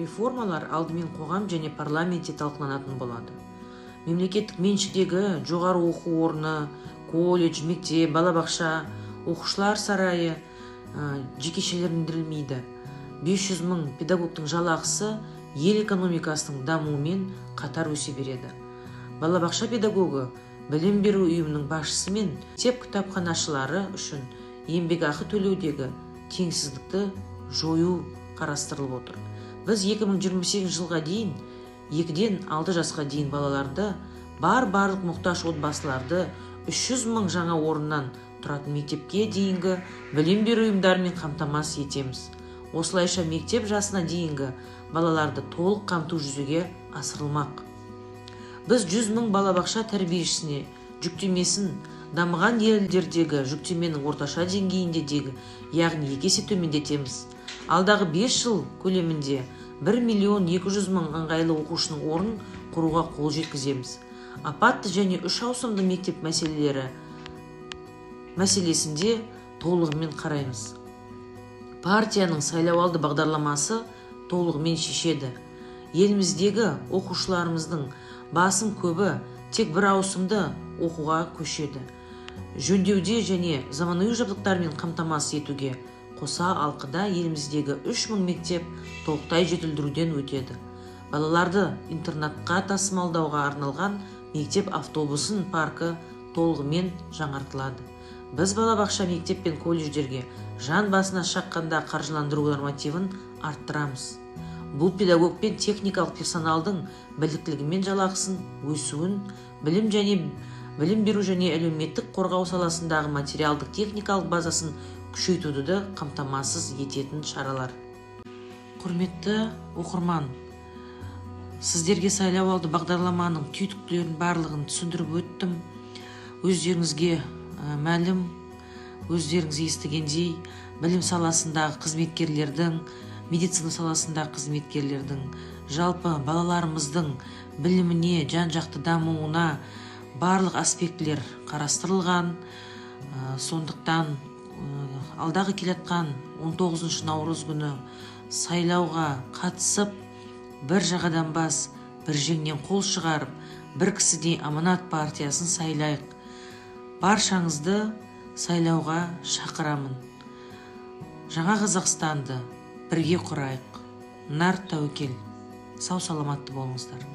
Реформалар алдымен қоғам және парламентте талқыланатын болады. Мемлекеттік меншіктегі жоғары оқу орны, колледж, мектеп, балабақша, оқушылар сарайы жекешелендірілмейді. 500 мың педагогтың жалақысы ел экономикасының дамуымен қатар өсе береді. Балабақша педагогы, білім беру ұйымының басшысы мен мектеп кітапханашылары үшін еңбекақы төлеудегі теңсіздікті жою қарастырылып отыр. Біз 2028 жылға дейін 2-ден 6 жасқа дейін балаларды бар барлық мұқтаж отбасыларды 300 мың жаңа орыннан тұратын мектепке дейінгі білім беру ұйымдарымен қамтамасыз етеміз. Осылайша мектеп жасына дейінгі балаларды толық қамту жүзеге асырылмақ. Біз 100 мың балабақша тәрбиешісіне жүктемесін дамыған елдердегі жүктеменің орташа деңгейіндегі, яғни 2 есе төмендетеміз. Алдағы 5 жыл көлемінде 1 миллион 200 мың ыңғайлы оқушының орнын құруға қол жеткіземіз. Апатты және 3 ауысымды мектеп мәселесінде толығымен қараймыз. Партияның сайлауалды бағдарламасы толығымен шешеді. Еліміздегі оқушыларымыздың басым көбі тек бір ауысымды оқуға көшеді. Жөндеуде және заманауи жабдықтармен қамтамасыз етуге қоса алқыда еліміздегі 3000 мектеп толықтай жетілдіруден өтеді. Балаларды интернатқа тасымалдауға арналған мектеп автобусын паркі толығымен жаңартылады. Біз балабақша, мектеп пен колледждерге жан басына шаққанда қаржыландыру нормативін арттырамыз. Бұл педагог пен техникалық персоналдың біліктілігі мен жалақысын өсуін, білім беру және әлеуметтік қорғау саласындағы материалдық техникалық базасын күшейтуді қамтамасыз ететін шаралар. Құрметті оқырман, сіздерге сайлауалды бағдарламаның түйткілерін барлығын түсіндіріп өттім. Өздеріңізге мәлім, өздеріңіз естігендей, білім саласындағы қызметкерлердің, медицина саласындағы қызметкерлердің, жалпы балаларымыздың біліміне, жан-жақты дамуына барлық аспектілер қарастырылған. Сондықтан алдағы келатқан 19 наурыз күні сайлауға қатысып, бір жағадан бас, бір жеңнен қол шығарып, бір кісідей Аманат партиясын сайлайық. Баршаңызды сайлауға шақырамын. Жаңа Қазақстанды бірге құрайық. Нар тәуекел. Сау саламатты болыңыздар.